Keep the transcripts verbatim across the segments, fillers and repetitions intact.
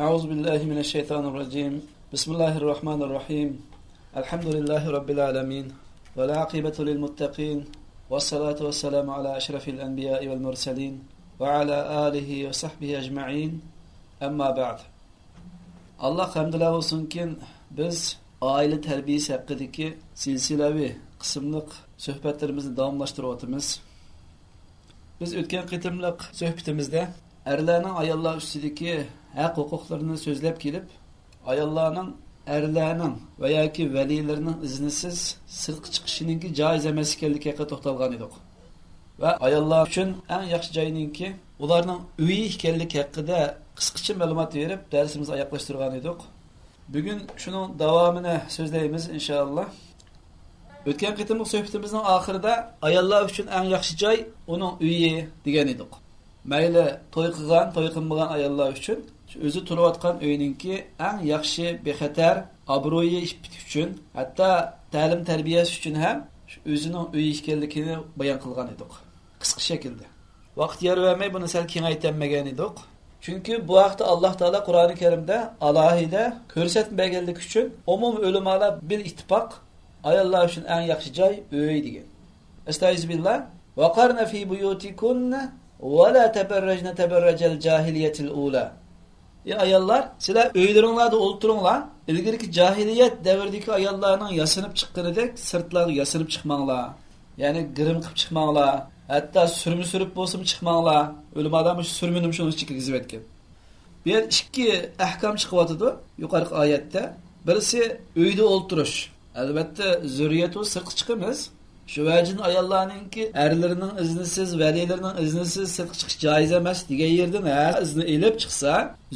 أعوذ بالله من الشيطان الرجيم. بسم الله الرحمن الرحيم. الحمد لله رب العالمين. والعاقبة للمتقين. والصلاة والسلام على أشرف الأنبياء والمرسلين. وعلى آله وصحبه أجمعين. أما بعد. ئاللاھ ھەمدۇلە بولسۇنكىن، بىز ئائىلە تەربىيىسى ھەققىدىكى سىلسىلەۋى قىسىملىق سۆھبەتلىرىمىزنى داۋاملاشتۇرۇۋاتىمىز. بىز ئۆتكەن قېتىملىق سۆھبىتىمىزدە ئەرلەرنىڭ ئاياللار ئۈستىدىكى ھەق-ھوقۇقلىرىنى سۆزلەپ كېلىپ، ئاياللارنىڭ ئەرلەرنىڭ ۋە ياكى ۋەلىيلىرىنىڭ ئىزنىسىز سىرتقا چىقىشىنىڭكى جائىز ئەمەس ئىكەنلىكى ھەققىدە توختالغان ئىدۇق. ۋە ئاياللار ئۈچۈن ئەڭ ياخشى جاينىڭكى ئۇلارنىڭ ئۆيى ئىكەنلىكى ھەققىدە قىسقىچە مەلۇمات بېرىپ، دەرسىمىزنى ئاياغلاشتۇرغان ئىدۇق. بۈگۈن شۇنىڭ داۋامىنى سۆزلەيمىز، ئىنشائاللا. ئۆتكەن قېتىملىق سۆھبىتىمىزنىڭ ئاخىرىدا ئاياللار ئۈچۈن ئەڭ ياخشى جاي ئۇنىڭ ئۆيى دېگەن ئىدۇق. مەيلى توي قىلغان، توي قىلمىغان ئاياللار ئۈچۈن ئۆزى تۇرۇۋاتقان ئۆينىڭكى ئەڭ ياخشى، بىخەتەر، ئابرۇيى، ئىپپىتى ئۈچۈن، ھەتتا تەلىم-تەربىيەسى ئۈچۈن ھەم شۇ ئۆزىنىڭ ئۆيى ئىكەنلىكىنى بايان قىلغان ئىدۇق، قىسقا شەكىلدە. ۋاقىت يار بەرمەي بۇنى سەل كېڭەيتەلمىگەن ئىدۇق. چۈنكى بۇ ھەقتە ئاللاھ تائالا قۇرئانى كەرىمدە ئالاھىدە كۆرسەتمە بەرگەنلىكى ئۈچۈن ئومۇمىي ئۆلىمالار بىل ئىتتىپاق ئاياللار ئۈچۈن ئەڭ ياخشى جاي ئۆي دېگەن. ئەستەئىزۇبىللا. وقرن في بيوتكن ولا تبرجن تبرج الجاهلية الأولى. ئى ئاياللار، سىلەر ئۆيلىرىڭلاردا ئولتۇرۇڭلار. ئىلگىرىكى جاھىلىيەت دەۋرىدىكى ئاياللارنىڭ ياسىنىپ چىققىنىدەك سىرتلارغا ياسىنىپ چىقماڭلار. يەنى گىرىم قىلىپ چىقماڭلار. ھەتتا سۈرمە سۈرۈپ بولسىمۇ چىقماڭلار. ئۆلىمالار مۇشۇ سۈرمىنىمۇ شۇنىڭ ئىچىگە كىرگۈزۈۋەتكەن. بۇ يەردە ئىككى ئەھكام چىقىۋاتىدۇ يۇقىرىقى ئايەتتە. بىرسى ئۆيدە ئولتۇرۇش. ئەلۋەتتە، زۆرۈرىيەت بولسا سىرتقا چىقىمىز. شۇ ۋەجىدىن ئاياللارنىڭكى ئەرلىرىنىڭ ئىزنىسىز، ۋەلىيلىرىنىڭ ئىزنىسىز سىرتقا چىقىش جائىز ئەمەس دېگەن يېرىدىن ھە ئىزنى ئېلىپ چىقسا،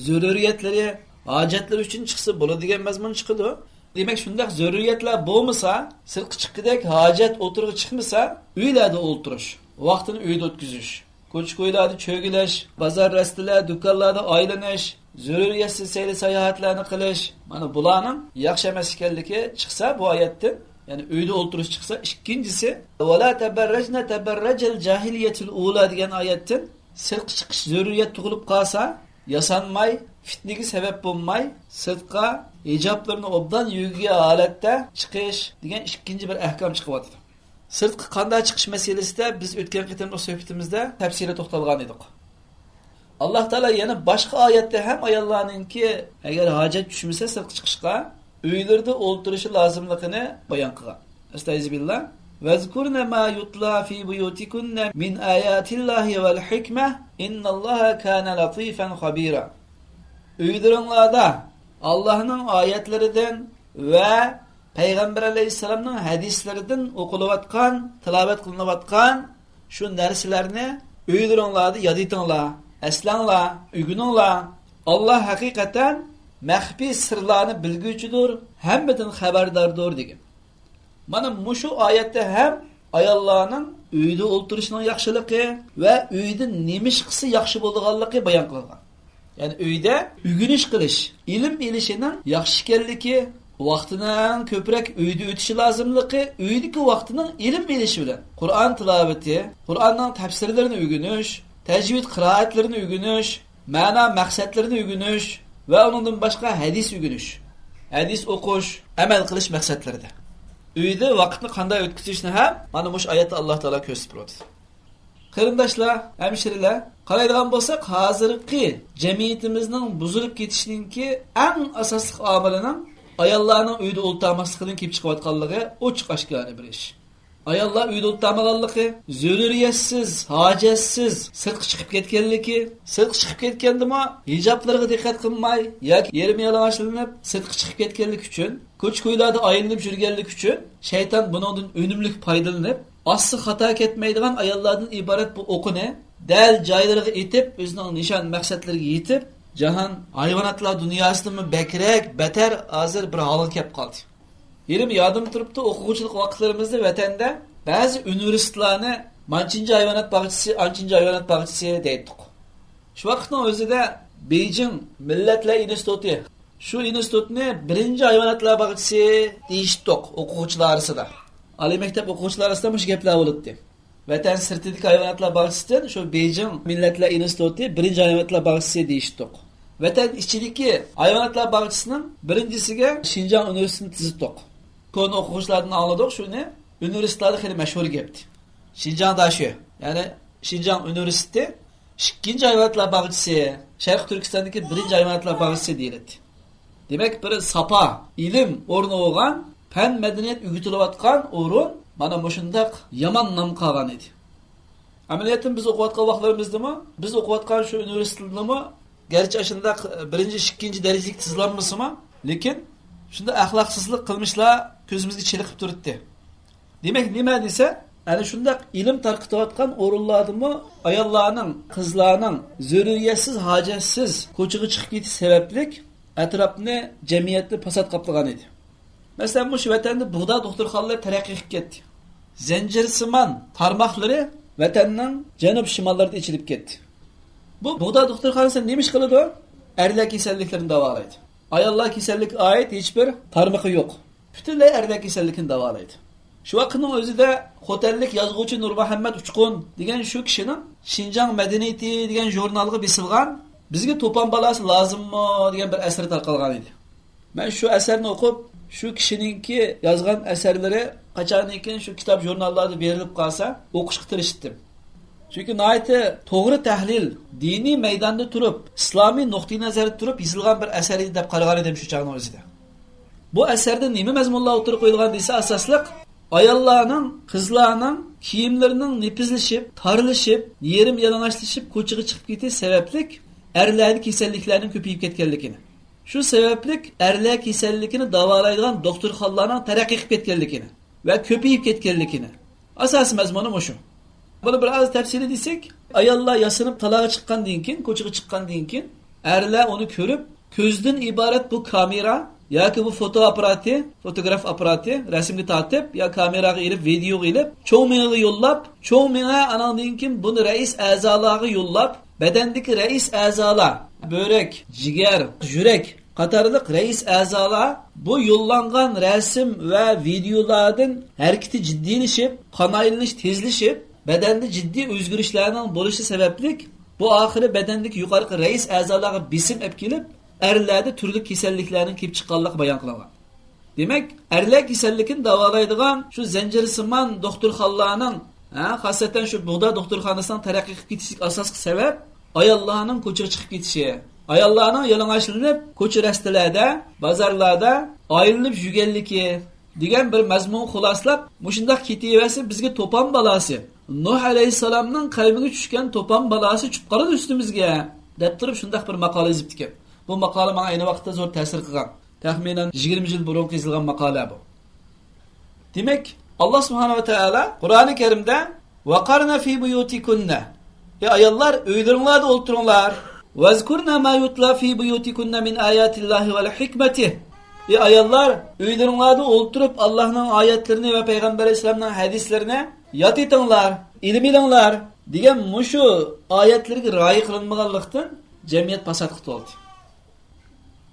زۆرۈرىيەتلىرى، ھاجەتلىرى ئۈچۈن چىقسا بولىدۇ دېگەن مەزمۇن چىقىدۇ. دېمەك، شۇنداق زۆرۈرىيەتلەر بولمىسا، سىرتقا چىققۇدەك ھاجەت ئوتتۇرىغا چىقمىسا، ئۆيلەردە ئولتۇرۇش، ۋاقتىنى ئۆيدە ئۆتكۈزۈش، كوچا-كويلاردا چۆگىلەش، بازار رەستىلەر، دۇكانلاردا ئايلىنىش، زۆرۈرىيەتسىز سەيلە ساياھەتلەرنى قىلىش، مانا بۇلارنىڭ ياخشى ئەمەس ئىكەنلىكى چىقسا بۇ ئايەتتىن، يەنى ئۆيدە ئولتۇرۇش چىقسا. ئىككىنچىسى، ۋەلا تەبەررەجنە تەبەررەجەل جاھىلىيەتىل ئۇلا دېگەن ئايەتتىن سىرتقا چىقىش زۆرۈرىيەت تۇغۇلۇپ قالسا، ياسانماي، فىتنىگە سەۋەب بولماي، سىرتقا ھىجابلىرىنى ئوبدان يۆگىگەن ھالەتتە چىقىش دېگەن ئىككىنچى بىر ئەھكام چىقىۋاتىدۇ. سىرتقا قانداق چىقىش مەسىلىسىدە بىز ئۆتكەن قېتىملىق سۆھبىتىمىزدە تەپسىلىي توختالغان ئىدۇق. ئاللاھ تائالا يەنە باشقا ئايەتتە ھەم ئاياللارنىڭكى ئەگەر ھاجەت چۈشمىسە سىرتقا چىقىشقا، ئۆيلىرىدە ئولتۇرۇشى لازىملىقىنى بايان قىلغان. ئەستەئىزۇبىللا. ۋەزكۇرنە ما يۇتلا فى بۇيۇتىكۇننە مىن ئاياتىللاھى ۋەل ھىكمە، ئىنناللاھا كانە لەتىفەن خەبىرا. ئۆيلىرىڭلاردا ئاللاھنىڭ ئايەتلىرىدىن ۋە پەيغەمبەر ئەلەيھىسسالامنىڭ ھەدىسلىرىدىن ئوقۇلۇۋاتقان، تىلاۋەت قىلىنىۋاتقان شۇ نەرسىلەرنى ئۆيلىرىڭلاردا ياد ئېتىڭلار، ئەسلەڭلار، ئۆگىنىڭلار. ئاللاھ ھەقىقەتەن مەخپىي سىرلارنى بىلگۈچىدۇر، ھەممىدىن خەۋەرداردۇر دېگەن. مانا مۇشۇ ئايەتتە ھەم ئاياللارنىڭ ئۆيدە ئولتۇرۇشىنىڭ ياخشىلىقى ۋە ئۆيدە نېمە ئىش قىلسا ياخشى بولىدىغانلىقى بايان قىلىنغان. يەنى ئۆيدە ئۆگىنىش قىلىش، ئىلىم ئېلىشىنىڭ ياخشى ئىكەنلىكى، ۋاقتىنىڭ كۆپرەك ئۆيدە ئۆتۈشى لازىملىقى، ئۆيدىكى ۋاقتىنىڭ ئىلىم ئېلىشى بىلەن قۇرئان تىلاۋىتى، قۇرئاننىڭ تەپسىرلىرىنى ئۆگىنىش، تەجۋىد قىرائەتلىرىنى ئۆگىنىش، مەنا مەقسەتلىرىنى ئۆگىنىش ۋە ئۇنىڭدىن باشقا ھەدىس ئۆگىنىش، ھەدىس ئوقۇش، ئەمەل قىلىش مەقسەتلىرىدە ئۆيدە ۋاقىتنى قانداق ئۆتكۈزۈشنى ھەم مانا مۇشۇ ئايەتتە ئاللاھ تائالا كۆرسىتىپ بېرىۋاتىدۇ. قېرىنداشلار، ھەمشىرىلەر، قارايدىغان بولساق، ھازىرقى جەمئىيىتىمىزنىڭ بۇزۇلۇپ كېتىشىنىڭكى ئەڭ ئاساسلىق ئامىلىنىڭ ئاياللارنىڭ ئۆيدە ئولتۇرماسلىقىدىن كېلىپ چىقىۋاتقانلىقى ئوچۇق ئاشكارا بىر ئىش. ئاياللار ئۆيدە ئولتۇرمىغانلىقى، زۆرۈرىيەتسىز، ھاجەتسىز سىرتقا چىقىپ كەتكەنلىكى، سىرتقا چىقىپ كەتكەندىمۇ ھىجابلىرىغا دىققەت قىلماي ياكى يېرىم يالىڭاچلىنىپ سىرتقا چىقىپ كەتكەنلىكى ئۈچۈن، كوچا-كويلاردا ئايلىنىپ يۈرگەنلىكى ئۈچۈن، شەيتان بۇنىڭدىن ئۈنۈملۈك پايدىلىنىپ، ئاسسا خاتا كەتمەيدىغان ئاياللاردىن ئىبارەت بۇ ئوقىنى دەل جايلىرىغا ئېتىپ، ئۆزىنىڭ نىشان مەقسەتلىرىگە يېتىپ، جاھان ھايۋاناتلار دۇنياسىدىنمۇ بەكرەك، بەتەر ھازىر بىر ھالغا كەپ قالدى. ھېلىمۇ يادىمدا تۇرۇپتۇ، ئوقۇغۇچىلىق ۋاقىتلىرىمىزدا ۋەتەندە بەزى ئۇنىۋېرسىتېتلارنى مانچىنچە ھايۋانات باغچىسى، ئانچىنچە ھايۋانات باغچىسى دەيتتۇق. شۇ ۋاقىتنىڭ ئۆزىدە بېيجىڭ مىللەتلەر ئىنستىتۇتى، شۇ ئىنستىتۇتنى بىرىنچى ھايۋاناتلار باغچىسى دېيىشتۇق ئوقۇغۇچىلار ئارىسىدا. ئالىي مەكتەپ ئوقۇغۇچىلار ئارىسىدا مۇشۇ گەپلەر بولاتتى. ۋەتەن سىرتىدىكى ھايۋاناتلار باغچىسىدىن شۇ بېيجىڭ مىللەتلەر ئىنستىتۇتى بىرىنچى ھايۋاناتلار باغچىسى دېيىشتۇق. ۋەتەن ئىچىدىكى ھايۋاناتلار باغچىسىنىڭ بىرىنچىسىگە شىنجاڭ ئۇنىۋېرسىتېتىنى تىزدۇق. كونا ئوقۇغۇچىلاردىن ئاڭلىدۇق شۇنى. ئۇنىۋېرسىتېتلاردا خېلى مەشھۇر گەپتى. شىنجاڭدا شۇ، يەنى شىنجاڭ ئۇنىۋېرسىتېتى ئىككىنچى ھايۋاناتلار باغچىسى، شەرقىي تۈركىستاندىكى بىرىنچى ھايۋاناتلار باغچىسى دېيىلەتتى. دېمەك، بىر ساپا ئىلىم ئورنى بولغان، پەن مەدەنىيەت ئۆگىتىلىۋاتقان ئورۇن مانا مۇشۇنداق يامان نامغا قالغان ئىدى. ئەمەلىيەتتە بىز ئوقۇۋاتقان ۋاقىتلىرىمىزدىمۇ، بىز ئوقۇۋاتقان شۇ ئۇنىۋېرسىتېتنىمۇ گەرچە ئاشۇنداق بىرىنچى، ئىككىنچى دەرىجىلىك تىزىلالمىسىمۇ، لېكىن شۇنداق ئەخلاقسىزلىق قىلمىشلار كۆزىمىزگە چېلىقىپ تۇراتتى. دېمەك، نېمە دېسە، ئەنە شۇنداق ئىلىم تارقىتىۋاتقان ئورۇنلاردىمۇ ئاياللارنىڭ، قىزلارنىڭ زۆرۈرىيەتسىز، ھاجەتسىز كوچىغا چىقىپ كېتىش سەۋەبلىك ئەتراپنى، جەمئىيەتنى پاسات قاپلىغان ئىدى. مەسىلەن، مۇشۇ ۋەتەندە بۇغدا دوختۇرخانىلىرى تەرەققىي قىلىپ كەتتى. زەنجىرسىمان تارماقلىرى ۋەتەننىڭ جەنۇب شىماللىرىدا ئېچىلىپ كەتتى. بۇ بۇغدا دوختۇرخانىسى نېمە ئىش قىلىدۇ؟ ئەرلەر كېسەللىكلىرىنى داۋالايدۇ. ئاياللار كېسەللىكىگە ئائىت ھېچبىر تارمىقى يوق. پۈتۈنلەي ئەرلەر كېسەللىكىنى داۋالايدۇ. شۇ ۋاقىتنىڭ ئۆزىدە خوتەنلىك يازغۇچى نۇرمۇھەممەت ئۇچقۇن دېگەن شۇ كىشىنىڭ شىنجاڭ مەدەنىيىتى دېگەن ژۇرنالغا بېسىلغان بىزگە توپان بالاسى لازىممۇ دېگەن بىر ئەسىرى تارقالغان ئىدى. مەن شۇ ئەسەرنى ئوقۇپ، شۇ كىشىنىڭكى يازغان ئەسەرلىرى قاچاندىن كېيىن شۇ كىتاب ژۇرناللاردا بېرىلىپ قالسا، ئوقۇشقا تىرىشتىم. چۈنكى ناھايىتى توغرا تەھلىل، دىنىي مەيداندا تۇرۇپ، ئىسلامىي نۇقتىئىنەزەردە تۇرۇپ يېزىلغان بىر ئەسەر ئىدى دەپ قارىغان ئىدىم شۇ چاغنىڭ ئۆزىدە. بۇ ئەسەردە نېمە مەزمۇنلار ئوتتۇرىغا قويۇلغان دېسە، ئاساسلىق ئاياللارنىڭ، قىزلارنىڭ كىيىملىرىنىڭ نېپىزلىشىپ، تارلىشىپ، يېرىم يالىڭاچلىشىپ، كوچىغا چىقىپ كېتىش سەۋەبلىك ئەرلەردە كېسەللىكلەرنىڭ كۆپىيىپ كەتكەنلىكىنى، شۇ سەۋەبلىك ئەرلەر كېسەللىكىنى داۋالايدىغان دوختۇرخانىلارنىڭ تەرەققىي قىلىپ كەتكەنلىكىنى ۋە كۆپىيىپ كەتكەنلىكىنى. ئاساسىي مەزمۇنى مۇشۇ. بۇنى بىر ئاز تەپسىلىي دېسەك، ئاياللار ياسىنىپ تالاغا چىققاندىن كېيىن، كوچىغا چىققاندىن كېيىن، ئەرلەر ئۇنى كۆرۈپ، كۆزدىن ئىبارەت بۇ كامېرا ياكى بۇ فوتو ئاپپاراتى، فوتوگراف ئاپپاراتى، رەسىمگە تارتىپ يا كامېراغا ئېلىپ، ۋىدېيوغا ئېلىپ، چوڭ مېڭىگە يوللاپ، چوڭ مېڭە ئاناندىن كېيىن بۇنى رەئىس ئەزالارغا يوللاپ، بەدەندىكى رەئىس ئەزالار، بۆرەك، جىگەر، يۈرەك قاتارلىق رەئىس ئەزالار بۇ يوللانغان رەسىم ۋە ۋىدېيولاردىن ھەرىكىتى جىددىيلىشىپ، قان ئايلىنىش تېزلىشىپ، بەدەندە جىددىي ئۆزگىرىشلەرنىڭ بولۇشى سەۋەبلىك، بۇ ئاخىرى بەدەندىكى يۇقىرىقى رەئىس ئەزالارغا بېسىم ئەپ كېلىپ، ئەرلەردە تۈرلۈك كېسەللىكلەرنىڭ كېلىپ چىققانلىقى بايان قىلىنغان. دېمەك، ئەرلەر كېسەللىكىنى داۋالايدىغان شۇ زەنجىرسىمان دوختۇرخانىلارنىڭ، ھە، خاسسەتەن شۇ بۇغدا دوختۇرخانىسىنىڭ تەرەققىي قىلىپ كېتىشىدىكى ئاساسلىق سەۋەب ئاياللارنىڭ كوچىغا چىقىپ كېتىشى، ئاياللارنىڭ يالىڭاچلىنىپ كوچا رەستىلەردە، بازارلاردا ئايلىنىپ يۈرگەنلىكى دېگەن بىر مەزمۇنغا خۇلاسىلاپ، مۇشۇنداق كېتىۋەرسە بىزگە توپان بالاسى، نۇھ ئەلەيھىسسالامنىڭ قەۋمىگە چۈشكەن توپان بالاسى چۈشۈپ قالىدۇ ئۈستىمىزگە، دەپ تۇرۇپ شۇنداق بىر ماقالە يېزىپتىكەن. بۇ ماقالە ماڭا ئەينى ۋاقىتتا زور تەسىر قىلغان. تەخمىنەن يىگىرمە يىل بۇرۇنقى يېزىلغان ماقالە بۇ. دېمەك، ئاللا سۇبھانەھۇ ۋە تائالا قۇرئانى كەرىمدە، «ۋەقارنە فى بۇيۇتىكۇننە»، ئەي ئاياللار، ئۆيلىرىڭلاردا ئولتۇرۇڭلار. «ۋەزكۇرنە ما يۇتلا فى بۇيۇتىكۇننە مىن ئاياتىللاھى ۋەل ھىكمەتى»، ئەي ئاياللار، ئۆيلىرىڭلاردا ئولتۇرۇپ ئاللانىڭ ئايەتلىرىنى ۋە پەيغەمبەر ئەلەيھىسسالامنىڭ ھەدىسلىرىنى ياد ئېتىڭلار، ئىلىم ئېلىڭلار دېگەن مۇشۇ ئايەتلىرىگە رىئايە قىلىنمىغانلىقتىن جەمئىيەت پاساتقا تولدى.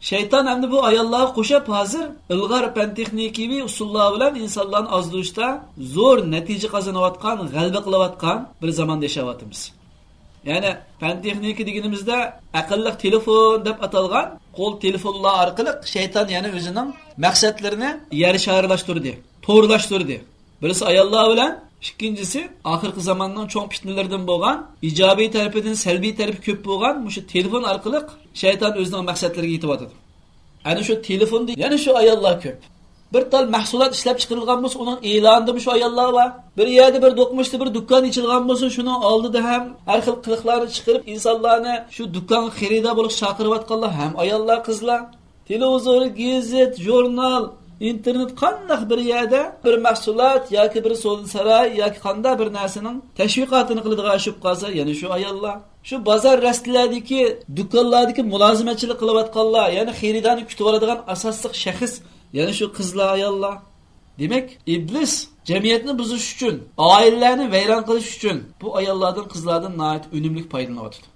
شەيتان ئەمدى بۇ ئاياللارغا قوشۇپ ھازىر ئىلغار پەن تېخنىكىۋى ئۇسۇللار بىلەن ئىنسانلارنى ئازدۇرۇشتا زور نەتىجە قازىنىۋاتقان، غەلىبە قىلىۋاتقان بىر زاماندا ياشاۋاتىمىز. يەنى پەن تېخنىكا دېگىنىمىزدە ئەقىللىق تېلېفون دەپ ئاتالغان قول تېلېفونلار ئارقىلىق شەيتان يەنە ئۆزىنىڭ مەقسەتلىرىنى يەر شارىلاشتۇردى، تورلاشتۇردى. بىرسى ئاياللار بىلەن، ئىككىنچىسى ئاخىرقى زاماننىڭ چوڭ پىتنىلىرىدىن بولغان، ئىجابىي تەرىپىدىن سەلبىي تەرىپى كۆپ بولغان مۇشۇ تېلېفون ئارقىلىق شەيتان ئۆزىنىڭ مەقسەتلىرىگە يېتىۋاتىدۇ. ئەنە شۇ تېلېفوندا يەنە شۇ ئاياللار كۆپ. بىر تال مەھسۇلات ئىشلەپ چىقىرىلغان بولسا، ئۇنىڭ ئېلانىدىمۇ شۇ ئاياللار بار. بىر يەردە بىر دوقمۇشتا بىر دۇكان ئېچىلغان بولسا، شۇنىڭ ئالدىدا ھەم ھەر خىل قىلىقلارنى چىقىرىپ، ئىنسانلارنى شۇ دۇكانغا خېرىدار بولۇشقا چاقىرىۋاتقانلار ھەم ئاياللار، قىزلار. تېلېۋىزور، گېزىت، ژۇرنال، ئىنتېرنېت، قانداق بىر يەردە بىر مەھسۇلات ياكى بىر سودا ساراي ياكى قانداق بىر نەرسىنىڭ تەشۋىقاتىنى قىلىدىغان ئىش بولۇپ قالسا، يەنە شۇ ئاياللار. شۇ بازار رەستىلەردىكى، دۇكانلاردىكى مۇلازىمەتچىلىك قىلىۋاتقانلار، يەنى خېرىدارنى كۈتۈۋالىدىغان ئاساسلىق شەخس يەنە شۇ قىزلار، ئاياللار. دېمەك، ئىبلىس جەمئىيەتنى بۇزۇش ئۈچۈن، ئائىلىلەرنى ۋەيران قىلىش ئۈچۈن بۇ ئاياللاردىن، قىزلاردىن ناھايىتى ئۈنۈملۈك پايدىلىنىۋاتىدۇ.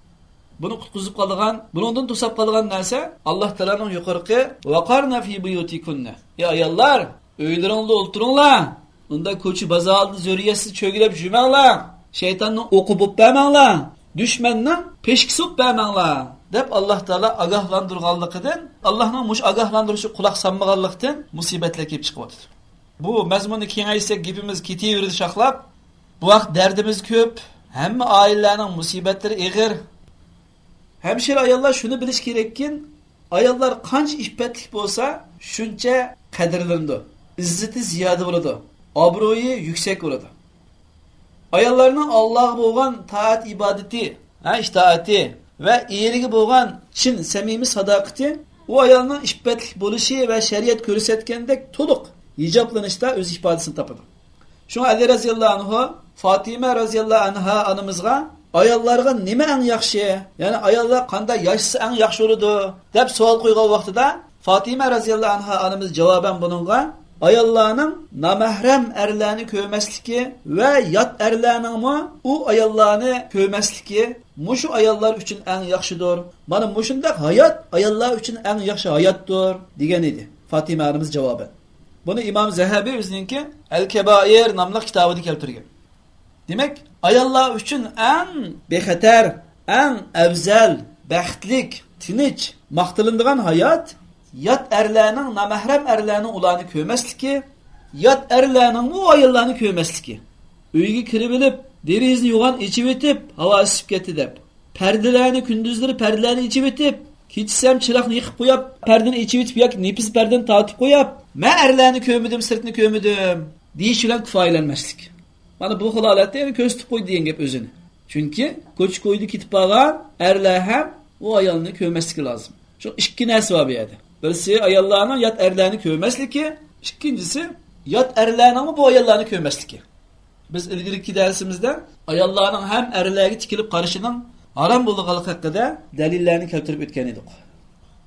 بۇنى قۇتقۇزۇپ قالىدىغان، بۇنىڭدىن توساپ قالىدىغان نەرسە ئاللا تائالانىڭ يۇقىرىقى «ۋەقارنە فى بۇيۇتىكۇننە»، ئەي ئاياللار، ئۆيلىرىڭلاردا ئولتۇرۇڭلار، ئۇنداق كوچا بازاردا زۆرۈرىيەتسىز چۆگىلەپ يۈرمەڭلار، شەيتاننىڭ ئوقى بولۇپ بەرمەڭلار، دۈشمەننىڭ پېشكىسى بولۇپ بەرمەڭلار. دەپ ئاللاھ تائالا ئاگاھلاندۇرغانلىقىدىن، ئاللاھنىڭ مۇشۇ ئاگاھلاندۇرۇشىغا قۇلاق سالمىغانلىقتىن مۇسىبەتلەر كېلىپ چىقىۋاتىدۇ. بۇ مەزمۇننى كېڭەيتسەك گېپىمىز كېتىۋېرىدۇ شاخلاپ. بۇ ھەق دەردىمىز كۆپ، ھەممە ئائىلىلەرنىڭ مۇسىبەتلىرى ئېغىر. ھەمشىرە ئاياللار شۇنى بىلىش كېرەككىن، ئاياللار قانچە ئىپپەتلىك بولسا، شۇنچە قەدىرلىنىدۇ، ئىززىتى زىيادە بولىدۇ، ئابرۇيى يۈكسەك بولىدۇ. ئاياللارنىڭ ئاللاھقا بولغان تائەت ئىبادىتى، ھە، ئىتائىتى ۋە ئېرىگە بولغان چىن سەمىمىي ساداقىتى ئۇ ئايالنىڭ ئىپپەتلىك بولۇشى ۋە شەرىئەت كۆرسەتكەندەك تولۇق ھىجابلىنىشتا ئۆز ئىپادىسىنى تاپىدۇ. شۇڭا ئەلى رەزىياللاھۇ ئەنھۇ فاتىمە رەزىياللاھۇ ئەنھا ئانىمىزغا، ئاياللارغا نېمە ئەڭ ياخشى، يەنى ئاياللار قانداق ياشىسا ئەڭ ياخشى بولىدۇ، دەپ سوئال قويغان ۋاقتىدا، فاتىمە رەزىياللاھۇ ئەنھا ئانىمىز جاۋابەن بۇنىڭغا، ئاياللارنىڭ نامەھرەم ئەرلەرنى كۆرمەسلىكى ۋە يات ئەرلەرنىڭمۇ ئۇ ئاياللارنى كۆرمەسلىكى مۇشۇ ئاياللار ئۈچۈن ئەڭ ياخشىدۇر. مانا مۇشۇنداق ھايات ئاياللار ئۈچۈن ئەڭ ياخشى ھاياتتۇر، دېگەن ئىدى فاتىمە ئانىمىز جاۋابەن. بۇنى ئىمام زەھەبى ئۆزىنىڭكى ئەل كەبائىر ناملىق كىتابىدا كەلتۈرگەن. دېمەك، ئاياللار ئۈچۈن ئەڭ بىخەتەر، ئەڭ ئەۋزەل، بەختلىك، تىنچ، ماختىلىنىدىغان ھايات، يات ئەرلەرنىڭ، نامەھرەم ئەرلەرنىڭ ئۇلارنى كۆرمەسلىكى، يات ئەرلەرنىڭمۇ ئاياللارنى كۆرمەسلىكى. ئۆيگە كىرىۋېلىپ، دېرىزىنى يوغان ئېچىۋېتىپ، ھاۋا ئىسسىپ كەتتى دەپ، پەردىلەرنى، كۈندۈزلىرى پەردىلەرنى ئېچىۋېتىپ، كېچىسى ھەم چىراغنى يېقىپ قويۇپ، پەردىنى ئېچىۋېتىپ ياكى نېپىز پەردىنى تارتىپ قويۇپ، مەن ئەرلەرنى كۆرمىدىم، سىرتنى كۆرمىدىم دېيىش بىلەن كۇپايىلەنمەسلىك. مانا بۇ خىل ھالەتتە يەنە كۆرسىتىپ قويدى دېگەن گەپ ئۆزىنى. چۈنكى كوچا-كويدا كېتىپ بارغان ئەرلەر ھەم ئۇ ئايالنى كۆرمەسلىكى لازىم. شۇ ئىككى نەرسە بار بۇ يەردە. بىرسى ئاياللارنىڭ يات ئەرلەرنى كۆرمەسلىكى، ئىككىنچىسى يات ئەرلەرنىڭمۇ بۇ ئاياللارنى كۆرمەسلىكى. بىز ئىلگىرىكى دەرسىمىزدە ئاياللارنىڭ ھەم ئەرلەرگە تىكىلىپ قارىشىنىڭ ھارام بولغانلىقى ھەققىدە دەلىللەرنى كەلتۈرۈپ ئۆتكەن ئىدۇق.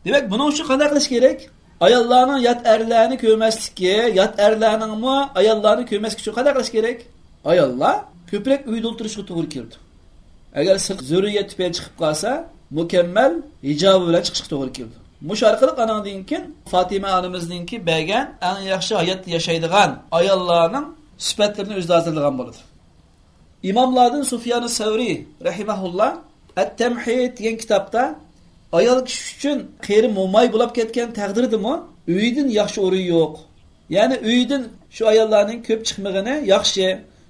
دېمەك، بۇنىڭ ئۈچۈن قانداق قىلىش كېرەك؟ ئاياللارنىڭ يات ئەرلەرنى كۆرمەسلىكى، يات ئەرلەرنىڭمۇ ئاياللارنى كۆرمەسلىكى ئۈچۈن قانداق قىلىش كېرەك؟ ئاياللار كۆپرەك ئۆيدە ئولتۇرۇشقا توغرا كېلىدۇ. ئەگەر سىرت زۆرۈرىيەت تۈپەيلى چىقىپ قالسا، مۇكەممەل ھىجابى بىلەن چىقىشقا توغرا كېلىدۇ. مۇشۇ ئارقىلىق ئانىڭدىن كېيىن فاتىمە ئانىمىزنىڭكى بەرگەن ئەڭ ياخشى ھايات ياشايدىغان ئاياللارنىڭ سۈپەتلىرىنى ئۆزىدە ھازىرلىغان بولىدۇ. ئىماملاردىن سۇفيان سەۋرى رەھىمەھۇللا ئەت-تەمھىد دېگەن كىتابتا، ئايال كىشى ئۈچۈن قېرى موماي بولاپ كەتكەن تەقدىردىمۇ ئۆيدىن ياخشى ئورۇن يوق. يەنى ئۆيدىن شۇ ئاياللارنىڭ كۆپ چىقمىغىنى ياخشى.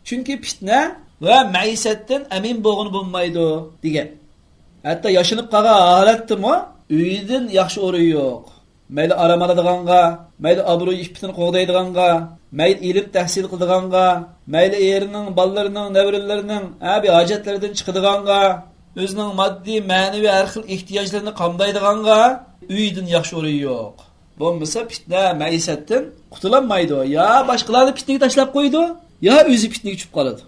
چۈنكى پىتنە ۋە مەئىسەتتىن ئەمىن بولغىلى بولمايدۇ، دېگەن. ھەتتا ياشىنىپ قالغان ھالەتتىمۇ ئۆيدىن ياخشى ئورۇن يوق. مەيلى ئارام ئالىدىغانغا، مەيلى ئابرۇي ئىپپىتىنى قوغدايدىغانغا، مەيلى ئىلىم تەھسىل قىلىدىغانغا، مەيلى ئېرىنىڭ، بالىلىرىنىڭ، نەۋرىلىرىنىڭ ھە بىر ھاجەتلىرىدىن چىقىدىغانغا، ئۆزىنىڭ ماددىي، مەنىۋى ھەر خىل ئېھتىياجلىرىنى قامدايدىغانغا ئۆيدىن ياخشى ئورۇن يوق. بولمىسا پىتنە، مەئىسەتتىن قۇتۇلالمايدۇ. يا باشقىلارنى پىتنىگە تاشلاپ قويىدۇ، يا ئۆزى پىتنىگە چۈشۈپ قالىدۇ.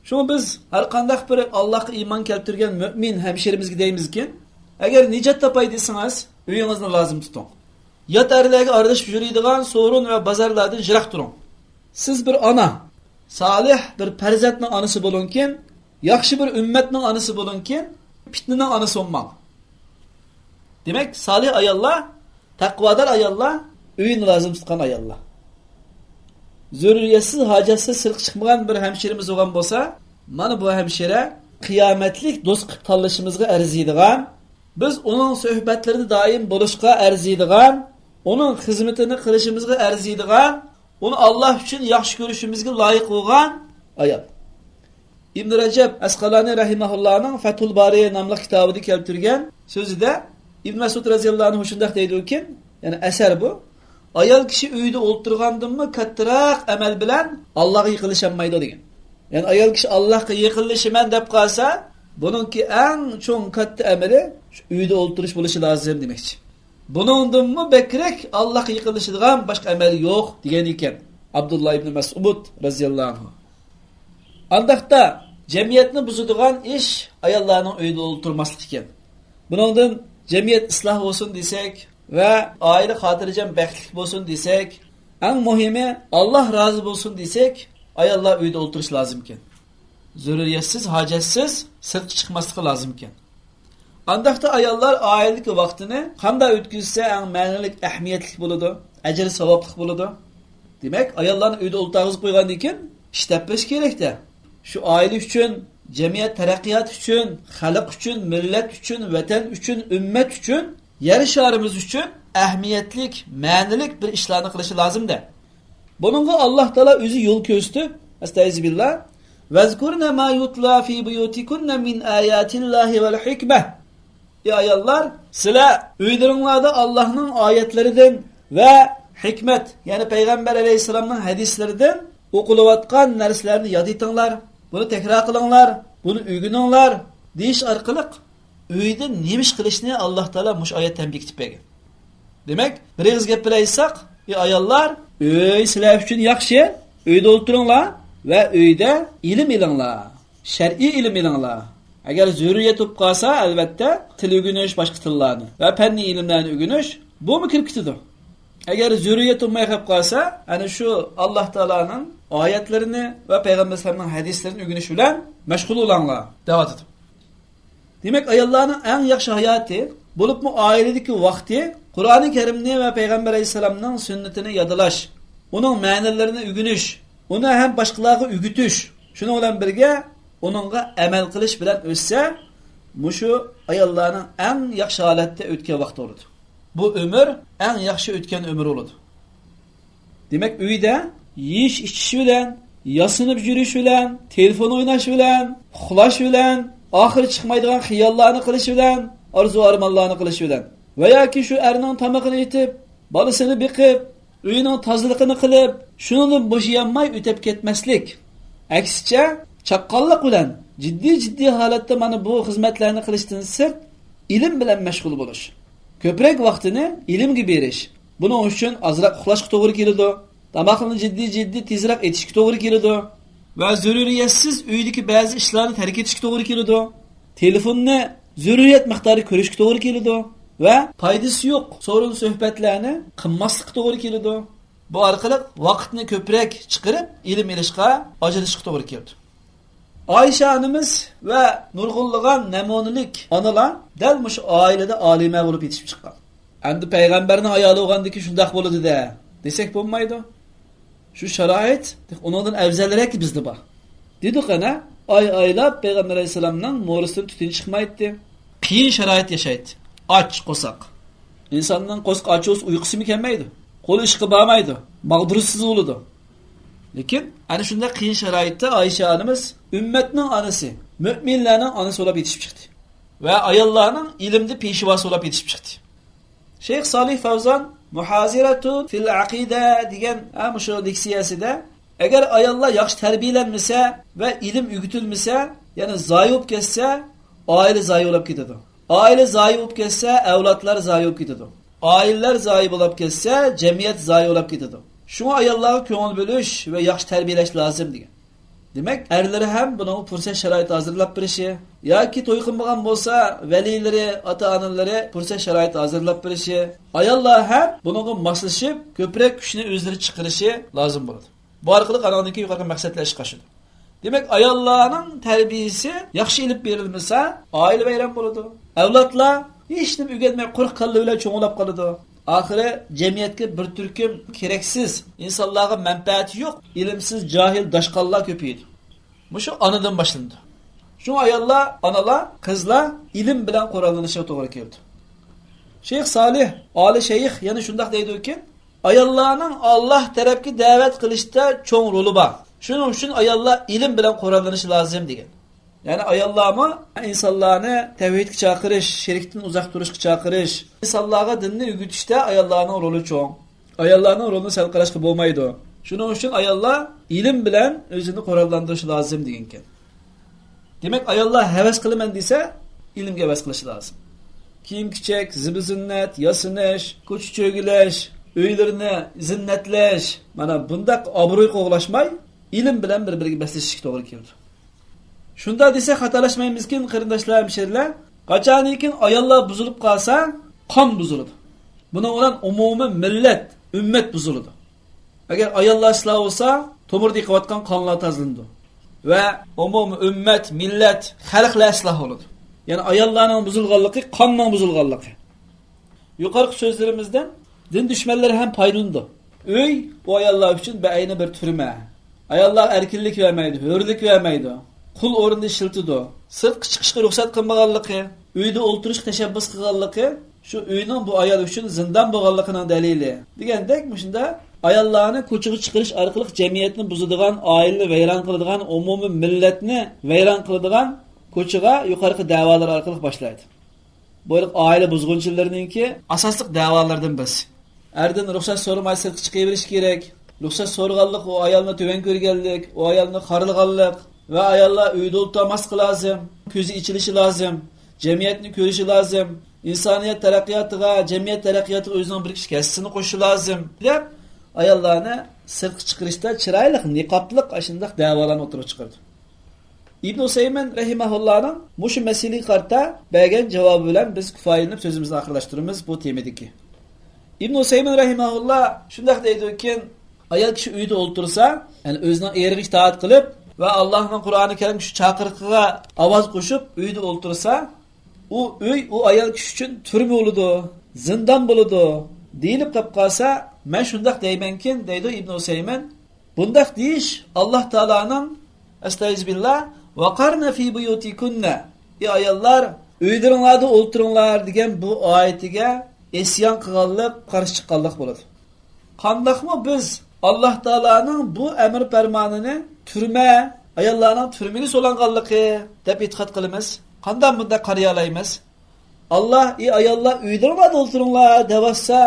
شۇڭا بىز ھەر قانداق بىر ئاللاھقا ئىمان كەلتۈرگەن مۆمىن ھەمشىرىمىزگە دەيمىزكى، ئەگەر نىجات تاپاي دېسىڭىز، ئۆيىڭىزنى لازىم تۇتۇڭ. يات ئەرلەرگە ئارىلىشىپ يۈرىدىغان سورۇن ۋە بازارلاردىن يىراق تۇرۇڭ. سىز بىر ئانا، سالىھ بىر پەرزەنتنىڭ ئانىسى بولۇڭكىن، ياخشى بىر ئۈممەتنىڭ ئانىسى بولۇڭكىن، پىتنىنىڭ ئانىسى بولماڭ. دېمەك، سالىھ ئاياللار، تەقۋادار ئاياللار، ئۆيىنى لازىم تۇتقان ئاياللار. زۆرۈرىيەتسىز، ھاجەتسىز سىرتقا چىقمىغان بىر ھەمشىرىمىز بولغان بولسا، مانا بۇ ھەمشىرە قىيامەتلىك دوست قىلىپ تاللىشىمىزغا ئەرزىيدىغان، بىز ئۇنىڭ سۆھبەتلىرىدە دائىم بولۇشقا ئەرزىيدىغان، ئۇنىڭ خىزمىتىنى قىلىشىمىزغا ئەرزىيدىغان، ئۇنى ئاللاھ ئۈچۈن ياخشى كۆرۈشىمىزگە لايىق بولغان ئايال. ئىبن رەجەب ئەسقالانى رەھىمەھۇللانىڭ فەتھۇل بارى ناملىق كىتابىدا كەلتۈرگەن سۆزىدە، ئىبن مەسئۇد رەزىياللاھۇ ئەنھۇ شۇنداق دەيدۇكى، يەنى ئەسەر بۇ، ئايال كىشى ئۆيدە ئولتۇرغاندىنمۇ كاتتىراق ئەمەل بىلەن ئاللاھقا يېقىنلىشالمايدۇ دېگەن. يەنى ئايال كىشى ئاللاھقا يېقىنلىشىمەن دەپ قالسا، بۇنىڭكى ئەڭ چوڭ كاتتا ئەمىلى شۇ ئۆيدە ئولتۇرۇش بولۇشى لازىم دېمەكچى. بۇنىڭدىنمۇ بەكرەك ئاللاھقا يېقىنلىشىدىغان باشقا ئەمەل يوق دېگەن ئىكەن ئابدۇللا ئىبنى مەسئۇد رەزىياللاھۇ ئەنھۇ. ئانداقتا جەمئىيەتنى بۇزىدىغان ئىش ئاياللارنىڭ ئۆيدە ئولتۇرماسلىقى ئىكەن. بۇنىڭدىن جەمئىيەت ئىسلاھ بولسۇن دېسەك ۋە ئائىلە خاتىرجەم، بەختلىك بولسۇن دېسەك، ئەڭ مۇھىمى ئاللاھ رازى بولسۇن دېسەك، ئاياللار ئۆيدە ئولتۇرۇشى لازىم ئىكەن. زۆرۈرىيەتسىز، ھاجەتسىز سىرتقا چىقماسلىقى لازىم ئىكەن. ئانداقتا ئاياللار ئائىلىدىكى ۋاقتىنى قانداق ئۆتكۈزسە ئەڭ مەنىلىك، ئەھمىيەتلىك بولىدۇ، ئەجرى ساۋابلىق بولىدۇ؟ دېمەك، ئاياللارنى ئۆيدە ئولتۇرغۇزۇپ قويغاندىن كېيىن ئىش تېپىش كېرەكتە. شۇ ئائىلە ئۈچۈن جەمئىيەت تەرەققىياتى ئۈچۈن، خەلق ئۈچۈن، مىللەت ئۈچۈن، ۋەتەن ئۈچۈن، ئۈممەت ئۈچۈن، يەر شارىمىز ئۈچۈن ئەھمىيەتلىك، مەنىلىك بىر ئىشلارنى قىلىشى لازىم-دە. بۇنىڭغا ئاللاھ تائالا ئۆزى يول كۆرسىتىپ، ئەستەئىزۇبىللا، «ۋەزكۇرنە ما يۇتلا فى بۇيۇتىكۇننە مىن ئاياتىللاھى ۋەل ھىكمە.» ئى ئاياللار، سىلەر ئۆيلىرىڭلاردا ئاللاھنىڭ ئايەتلىرىدىن ۋە ھېكمەت، يەنى پەيغەمبەر ئەلەيھىسسالامنىڭ ھەدىسلىرىدىن ئوقۇلۇۋاتقان نەرسىلەرنى ياد ئېتىڭلار، بۇنى تەكرار قىلىڭلار، بۇنى ئۆگىنىڭلار دېيىش ئارقىلىق ئۆيدە نېمە ئىش قىلىشنى ئاللاھ تائالا مۇشۇ ئايەتتە ھەم بېكىتىپ بەرگەن. دېمەك، بىر ئېغىز گەپ بىلەن ئېيتساق، ئى ئاياللار، ئۆي سىلەر ئۈچۈن ياخشى، ئۆيدە ئولتۇرۇڭلار ۋە ئۆيدە ئىلىم ئېلىڭلار. شەرئىي ئىلىم ئېلىڭلار. ئەگەر زۆرۈرىيەت بولۇپ قالسا، ئەلۋەتتە، تىل ئۆگىنىش، باشقا تىللارنى ۋە پەننىي ئىلىملەرنى ئۆگىنىش، بۇمۇ كىرىپ كېتىدۇ. ئەگەر زۆرۈرىيەت بولماي قېلىپ قالسا، ئەنە شۇ ئاللاھ تائالانىڭ ئايەتلىرىنى ۋە پەيغەمبەر ئەلەيھىسسالامنىڭ ھەدىسلىرىنى ئۆگىنىش بىلەن مەشغۇل بولۇڭلار، دەۋاتىدۇ. دېمەك، ئاياللارنىڭ ئەڭ ياخشى ھاياتى، بولۇپمۇ ئائىلىدىكى ۋاقتى، قۇرئانى كەرىمنى ۋە پەيغەمبەر ئەلەيھىسسالامنىڭ سۈننىتىنى يادلاش، ئۇنىڭ مەنىلىرىنى ئۆگىنىش، ئۇنى ھەم باشقىلارغا ئۆگىتىش، شۇنىڭ بىلەن بىرگە ئۇنىڭغا ئەمەل قىلىش بىلەن ئۆتسە، مۇشۇ ئاياللارنىڭ ئەڭ ياخشى ھالەتتە ئۆتكەن ۋاقتى بولىدۇ. بۇ ئۆمۈر ئەڭ ياخشى ئۆتكەن ئۆمۈر بولىدۇ. دېمەك، ئۆيدە يېيىش-ئىچىش بىلەن، ياسىنىپ يۈرۈش بىلەن، تېلېفون ئويناش بىلەن، ئۇخلاش بىلەن، ئاخىرى چىقمايدىغان خىياللارنى قىلىش بىلەن، ئارزۇ-ئارمانلارنى قىلىش بىلەن ۋە ياكى شۇ ئەرنىڭ تامىقىنى ئېتىپ، بالىسىنى بېقىپ، ئۆيىنىڭ تازىلىقىنى قىلىپ، شۇنىڭدىن بوشىيالماي ئۆتەپ كەتمەسلىك. ئەكسىچە، چاققانلىق بىلەن جىددىي-جىددىي ھالەتتە مانا بۇ خىزمەتلەرنى قىلىشتىن سىرت، ئىلىم بىلەن مەشغۇل بولۇش. كۆپرەك ۋاقتىنى ئىلىمگە بېرىش. بۇنىڭ ئۈچۈن ئازراق ئۇخلاشقا توغرا كېلىدۇ. تاماقنى جىددىي-جىددىي تېزرەك ئېتىشكە توغرا كېلىدۇ. ۋە زۆرۈرىيەتسىز ئۆيدىكى بەزى ئىشلارنى تەرك ئېتىشكە توغرا كېلىدۇ. تېلېفوننى زۆرۈرىيەت مىقدارى كۆرۈشكە توغرا كېلىدۇ. ۋە پايدىسى يوق سورۇن سۆھبەتلەرنى قىلماسلىققا توغرا كېلىدۇ. بۇ ئارقىلىق ۋاقىتنى كۆپرەك چىقىرىپ، ئىلىم ئېلىشقا ئاجرىتىشقا توغرا كېلىدۇ. ئائىشە ئانىمىز ۋە نۇرغۇنلىغان نەمۇنىلىك ئانىلار دەل مۇشۇ ئائىلىدە ئالىمە بولۇپ يېتىشىپ چىققان. ئەمدى پەيغەمبەرنىڭ ئايالى بولغاندىكىن شۇنداق بولىدۇ-دە، دېسەك بولمايدۇ. شۇ شارائىت ئۇنىڭدىن ئەۋزەلرەك بىزدە بار. دېدۇق ئەنە، ئاي ئايلاپ پەيغەمبەر ئەلەيھىسسالامنىڭ مورىسىدىن تۈتۈن چىقمايتتى. قىيىن شارائىت ياشايتتى. ئاچ قورساق. ئىنساننىڭ قورسىقى ئاچ بولسا ئۇيقۇسىمۇ كەلمەيدۇ. قولى ئىشقا بارمايدۇ. ماغدۇرسىز بولىدۇ. لېكىن ئەنە شۇنداق قىيىن شارائىتتا ئائىشە ئانىمىز ئۈممەتنىڭ ئانىسى، مۆمىنلەرنىڭ ئانىسى بولۇپ يېتىشىپ چىقتى. ۋە ئاياللارنىڭ ئىلىمدە پېشۋاسى بولۇپ يېتىشىپ چىقتى. شەيخ سالىھ فەۋزان مۇھازىرەتۇ فىل ئەقىدە دېگەن، ھە، مۇشۇ لېكسىيەسىدە، ئەگەر ئاياللار ياخشى تەربىيەلەنمىسە ۋە ئىلىم ئۆگىتىلمىسە، يەنى زايە بولۇپ كەتسە، ئائىلە زايە بولۇپ كېتىدۇ. ئائىلە زايە بولۇپ كەتسە، ئەۋلادلار زايە بولۇپ كېتىدۇ. ئائىلىلەر زايە بولۇپ كەتسە، جەمئىيەت زايە بولۇپ كېتىدۇ. شۇڭا ئاياللارغا كۆڭۈل بۆلۈش ۋە ياخشى تەربىيەلەش لازىم دېگەن. دېمەك، ئەرلىرى ھەم بۇنىڭغا پۇرسەت شارائىت ھازىرلاپ بېرىشى ياكى توي قىلمىغان بولسا، ۋەلىيلىرى، ئاتا-ئانىلىرى پۇرسەت شارائىت ھازىرلاپ بېرىشى، ئاياللار ھەم بۇنىڭغا ماسلىشىپ، كۆپرەك كۈچنى ئۆزلىرى چىقىرىشى لازىم بولىدۇ. بۇ ئارقىلىق ئانىڭدىن كېيىن يۇقىرىقى مەقسەتلەر ئىشقا ئاشىدۇ. دېمەك، ئاياللارنىڭ تەربىيىسى ياخشى ئېلىپ بېرىلمىسە، ئائىلە ۋەيران بولىدۇ. ئەۋلادلار ھېچنېمە ئۆگەنمەي، قۇرۇق كاللا بىلەن چوڭ بولاپ قالىدۇ. ئاخىرى جەمئىيەتكە بىر تۈركۈم كېرەكسىز، ئىنسانلارغا مەنپەئەتى يوق، ئىلىمسىز، جاھىل داشقاللار كۆپىيىدۇ. مۇشۇ ئانىدىن باشلىنىدۇ. شۇڭا ئاياللار، ئانىلار، قىزلار ئىلىم بىلەن قوراللىنىشىغا توغرا كېلىدۇ. شەيخ سالىھ ئالى شەيخ يەنە شۇنداق دەيدۇكى، ئاياللارنىڭ ئاللاھ تەرەپكە دەۋەت قىلىشتا چوڭ رولى بار. شۇنىڭ ئۈچۈن ئاياللار ئىلىم بىلەن قوراللىنىشى لازىم دېگەن. يەنى ئاياللارمۇ ئىنسانلارنى تەۋھىدكە چاقىرىش، شىركتىن ئۇزاق تۇرۇشقا چاقىرىش، ئىنسانلارغا دىننى ئۆگىتىشتە ئاياللارنىڭ رولى چوڭ. ئاياللارنىڭ رولىنى سەل قاراشقا بولمايدۇ. شۇنىڭ ئۈچۈن ئاياللار ئىلىم بىلەن ئۆزىنى قوراللاندۇرۇشى لازىم دېگەنكەن. دېمەك، ئاياللار ھەۋەس قىلىمەن دېسە، ئىلىمگە ھەۋەس قىلىشى لازىم. كىيىم-كېچەك، زىبۇ-زىننەت، ياسىنىش، كوچا چۆگىلەش، ئۆيلىرىنى زىننەتلەش، مانا بۇنداق ئابرۇي قوغلاشماي، ئىلىم بىلەن بىر-بىرىگە بەسلىشىشكە توغرا كېلىدۇ. شۇنداق دېسەك خاتالاشمايمىزكىن، قېرىنداشلار، ھەمشىرىلەر، قاچانكىن ئاياللار بۇزۇلۇپ قالسا، قان بۇزۇلىدۇ. بۇنىڭ بىلەن ئومۇمىي مىللەت، ئۈممەت بۇزۇلىدۇ. ئەگەر ئاياللار ئىسلاھ بولسا، تومۇردا ئېقىۋاتقان قانلار تازىلىنىدۇ. ۋە ئومۇمىي ئۈممەت، مىللەت، خەلقلەر ئىسلاھ بولىدۇ. يەنى ئاياللارنىڭ بۇزۇلغانلىقى، قاننىڭ بۇزۇلغانلىقى. يۇقىرىقى سۆزلىرىمىزدىن دىن دۈشمەنلىرى ھەم پايدىلىنىدۇ. ئۆي ئۇ ئاياللار ئۈچۈن بەئەينى بىر تۈرمە. ئاياللارغا ئەركىنلىك بەرمەيدۇ، ھۆرلۈك بەرمەيدۇ. قۇل ئورنىدا ئىشلىتىدۇ. سىرتقا چىقىشقا رۇخسەت قىلمىغانلىقى، ئۆيدە ئولتۇرۇشقا تەشەببۇس قىلغانلىقى شۇ ئۆينىڭ بۇ ئايال ئۈچۈن زىندان بولغانلىقىنىڭ دەلىلى. دېگەندەك، مۇشۇنداق ئاياللارنى كوچىغا چىقىرىش ئارقىلىق جەمئىيەتنى بۇزىدىغان، ئائىلىنى ۋەيران قىلىدىغان، ئومۇمىي مىللەتنى ۋەيران قىلىدىغان كوچىغا يۇقىرىقى دەۋالار ئارقىلىق باشلايدۇ. بۇ ھېلىقى ئائىلە بۇزغۇنچىلىرىنىڭكى ئاساسلىق دەۋالىرىدىن بىرسى. ئەردىن رۇخسەت سورىماي سىرتقا چىقىۋېرىش كېرەك. رۇخسەت سورىغانلىق ئۇ ئايالنى تۆۋەن كۆرگەنلىك، ئۇ ئايالنى خارلىغانلىق ۋە ئاياللار ئۆيدە ئولتۇرماسلىقى لازىم، كۆزى ئېچىلىشى لازىم، جەمئىيەتنى كۆرۈشى لازىم، ئىنسانىيەت تەرەققىياتىغا، جەمئىيەت تەرەققىياتىغا ئۆزىنىڭ بىر كىچىك ھەسسىسىنى قوشۇشى لازىم، دەپ ئاياللارنى سىرتقا چىقىرىشتا چىرايلىق، نىقابلىق ئاشۇنداق دەۋالارنى ئوتتۇرىغا چىقىرىدۇ. ئىبن ئۇسەيمىن رەھىمەھۇللانىڭ مۇشۇ مەسىلىگە قارىتا بەرگەن جاۋابى بىلەن بىز كۇپايىلىنىپ سۆزىمىزنى ئاخىرلاشتۇرىمىز بۇ تېمىدىكى. ئىبن ئۇسەيمىن رەھىمەھۇللا شۇنداق دەيدۇكى، ئايال كىشى ئۆيدە ئولتۇرسا، يەنى ئۆزىنىڭ ئېرىگە ئىتائەت قىلىپ ۋە ئاللاھنىڭ قۇرئانى كەرىم شۇ چاقىرىقىغا ئاۋاز قوشۇپ ئۆيدە ئولتۇرسا، ئۇ ئۆي ئۇ ئايال كىشى ئۈچۈن تۈرمە بولىدۇ، زىندان بولىدۇ دېيىلىپ قېلىپ قالسا، مەن شۇنداق دەيمەنكىن، دەيدۇ ئىبن ئۇسەيمىن. بۇنداق دېيىش ئاللاھ تائالانىڭ، ئەستەئىزۇبىللا، ۋەقەرنە فى بۇيۇتىكۇننە، ئى ئاياللار، ئۆيلىرىڭلاردا ئولتۇرۇڭلار دېگەن بۇ ئايىتىگە ئىسيان قىلغانلىق، قارشى چىققانلىق بولىدۇ. قانداقمۇ بىز ئاللاھ تائالانىڭ بۇ ئەمر پەرمانىنى تۈرمە، ئاياللارنىڭ تۈرمىگە سولانغانلىقى دەپ ئېتىقاد قىلىمىز؟ قانداق بۇنداق قارىيالايمىز؟ ئاللاھ، ئى ئاياللار، ئۆيلىرىڭلاردا ئولتۇرۇڭلار دەۋاتسا،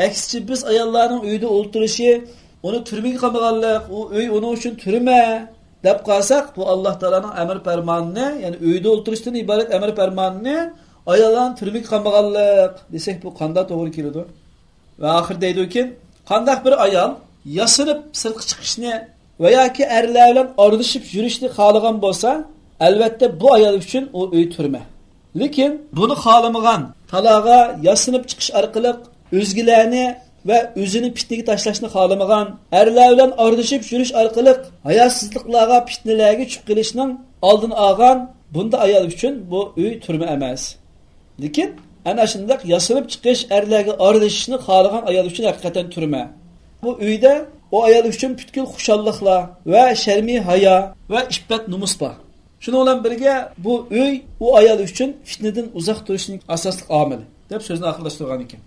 ئەكسىچە بىز ئاياللارنىڭ ئۆيدە ئولتۇرۇشى ئۇنى تۈرمىگە قامىغانلىق، ئۇ ئۆي ئۇنىڭ ئۈچۈن تۈرمە دەپ قالساق، بۇ ئاللاھ تائالانىڭ ئەمر پەرمانىنى، يەنى ئۆيدە ئولتۇرۇشتىن ئىبارەت ئەمر پەرمانىنى ئاياللارنى تۈرمىگە قامىغانلىق دېسەك، بۇ قانداق توغرا كېلىدۇ؟ ۋە ئاخىرى دەيدۇكى، قانداق بىر ئايال ياسىنىپ سىرتقا چىقىشنى ۋە ياكى ئەرلەر بىلەن ئارىلىشىپ يۈرۈشنى خالىغان بولسا، ئەلۋەتتە بۇ ئايال ئۈچۈن ئۇ ئۆي تۈرمە. لېكىن بۇنى خالىمىغان، تالاغا ياسىنىپ چىقىش ئارقىلىق ئۆزگىلەرنى ۋە ئۆزىنى پىتنىگە تاشلاشنى خالىمىغان، ئەرلەر بىلەن ئارىلىشىپ يۈرۈش ئارقىلىق ھاياسىزلىقلارغا، پىتنىلەرگە چۈشۈپ قېلىشنىڭ ئالدىنى ئالغان بۇنداق ئايال ئۈچۈن بۇ ئۆي تۈرمە ئەمەس. لېكىن ئەنە شۇنداق ياسىنىپ چىقىش، ئەرلەرگە ئارىلىشىشنى خالىغان ئايال ئۈچۈن ھەقىقەتەن تۈرمە. بۇ ئۆيدە ئۇ ئايال ئۈچۈن پۈتكۈل خۇشاللىقلار ۋە شەرمى ھايا ۋە ئىپپەت نومۇس بار. شۇنىڭ بىلەن بىرگە، بۇ ئۆي ئۇ ئايال ئۈچۈن پىتنىدىن ئۇزاق تۇرۇشنىڭ ئاساسلىق ئامىلى، دەپ سۆزىنى ئاخىرلاشتۇرغان ئىكەن.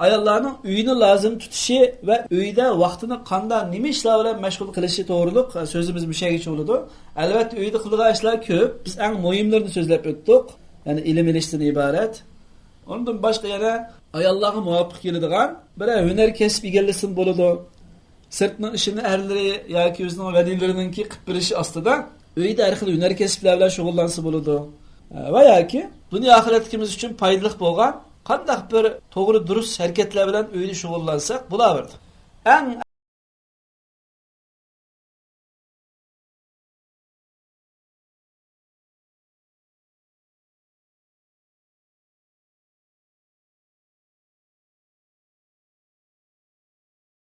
ئاياللارنىڭ ئۆينى لازىم تۇتۇشى ۋە ئۆيدە ۋاقتىنى قانداق، نېمە ئىشلار بىلەن مەشغۇل قىلىشى توغرۇلۇق سۆزىمىز مۇشۇ يەرگىچە بولىدۇ. ئەلۋەتتە، ئۆيدە قىلىدىغان ئىشلار كۆپ. بىز ئەڭ مۇھىملىرىنى سۆزلەپ ئۆتتۇق. يەنى ئىلىم ئېلىشتىن ئىبارەت. ئۇنىڭدىن باشقا يەنە ئاياللارغا مۇۋاپىق كېلىدىغان بىرەر ھۈنەر كەسىپ ئىگىلىسىمۇ بولىدۇ. سىرتنىڭ ئىشىنى ئەرلىرى ياكى ئۆزىنىڭ ۋەلىيلىرىنىڭكى قىلىپ بېرىشى ئاستىدا، ئۆيدە ھەر خىل ھۈنەر كەسىپلەر بىلەن شۇغۇللانسا بولىدۇ. ۋە ياكى دۇنيا ئاخىرەتلىكىمىز ئۈچۈن پايدىلىق بولغان قانداق بىر توغرا، دۇرۇس ھەرىكەتلەر بىلەن ئۆيدە شۇغۇللانساق بولاۋېرىدۇ. ئەڭ